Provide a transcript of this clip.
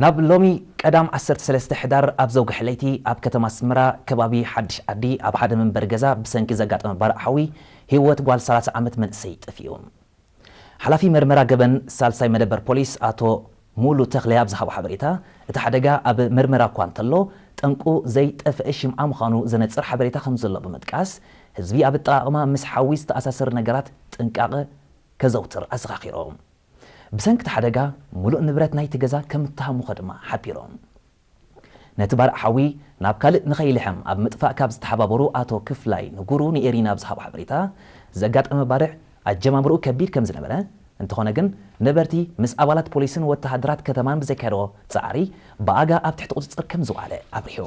ናብ ሎሚ ቀዳም ዓሰርተ ሰለስተ ሕዳር ኣብ ዘውግሐ ለይቲ ኣብ ከተማ ኣስመራ ከባቢ ሓድሽ ዓዲ ኣብ ሓደ መንበሪ ገዛ ብሰንኪ ዘጋጠመ ባርዕ ሓዊ ህይወት ጓል ሰላሳ ዓመት መንእሰይ ጠፊኡ። ሓላፊ መርመራ ገበን ሳልሳይ መደበር ፖሊስ ኣቶ ሙሉ ተኽለ ኣብ ዝሃቦ ሓበሬታ፣ እቲ ሓደጋ ኣብ መርመራ እኳ እንተሎ፣ ጠንቁ ዘይጠፍአ ሽምዓ ምዃኑ ዘነጽር ሓበሬታ ከም ዘሎ ብምጥቃስ፣ ህዝቢ ኣብ ኣጠቓቕማ ምስ ሓዊ ዝተኣሳሰር ነገራት ጥንቃቐ ከዘውትር ኣዘኻኺሮም። ብሰንኪ እቲ ሓደጋ፣ ምሉእ ንብረት ናይቲ ገዛ ከም እተሃሙኸ ድማ ሓቢሮም። ነቲ ባርዕ ሓዊ ናብ ካልእ ንኸይልሕም ኣብ ምጥፋእ ካብ ዝተሓባበሩ ኣቶ ክፍላይ ንጉሩ ንኤሪና ኣብ ዝሃቦ ሓበሬታ፣ ዘጋጠመ ባርዕ ኣጀማምርኡ ከቢድ ከም ዝነበረ፣ እንተኾነ ግን ነበርቲ ምስ ኣባላት ፖሊስን ወተሃደራት ከተማን ብዘካየድዎ ጻዕሪ ብኣጋ ኣብ ትሕቲ ቁጽጽር ከም ዝወዓለ ኣብሪሁ።